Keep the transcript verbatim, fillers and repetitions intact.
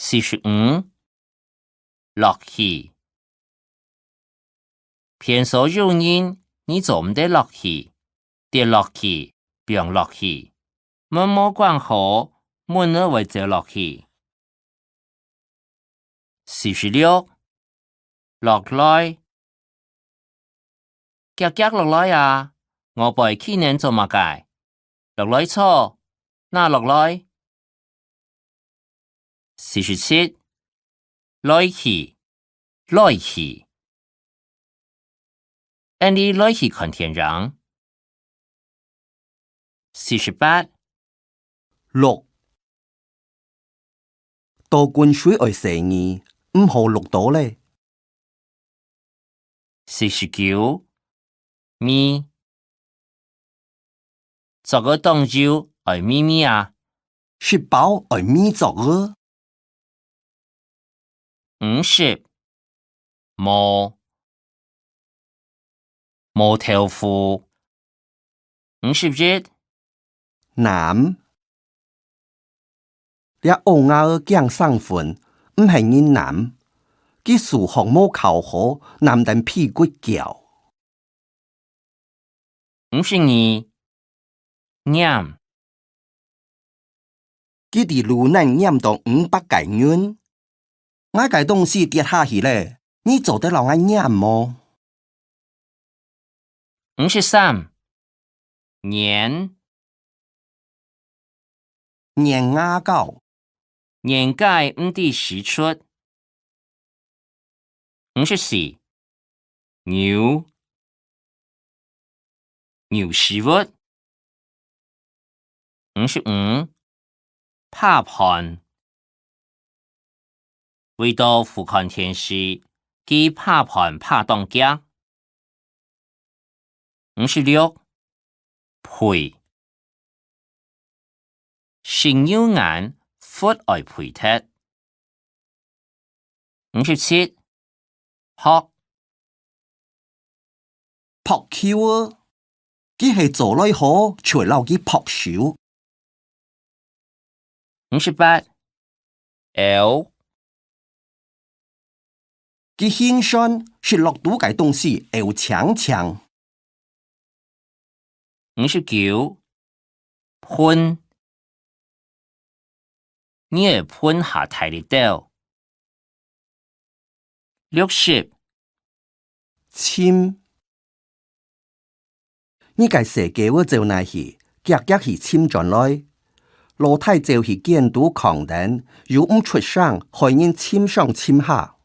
四十五，落去。便所有人，你做毋得落去，跌落去，放落去。門無關好，蚊仔會走落去。四十六，落來。 遽遽落來啊！外背企等做麼个？落來坐，拿落來。四十七，來去，來去。𫣆俚來去看電影。四十八，橐。到近水愛洗耳，毋好橐著咧。 四十九，味。桌仔當有愛味味啊！食飽愛味桌仔。五十，無，無豆腐。五十一，揇。 這烏鴉仔驚生份，毋係人揇。佢數學無考好，揇等屁股翹。五十二，拈。佢在路頂拈著五百個銀。𠊎个東西跌下去咧，你做得摎𠊎拈無？ 五十三，拈。拈牙膏。拈个毋知屎出。五十四，扭。扭屎朏。 五十五，拍飯。為著赴看電視，佢拍飯拍當遽。五十六，呸。食牛眼，窟愛呸忒。 五十七，硞。硞球仔，佢係做來好，就愛摎佢硞手。五十八，漚。佢興酸，食落肚个東西漚淨淨。 五十九，歕。你个歕下大力兜。六十，尋。你个細狗仔走哪去，遽遽去尋轉來。老弟走去見到囥等，又毋出聲，害人尋上尋下。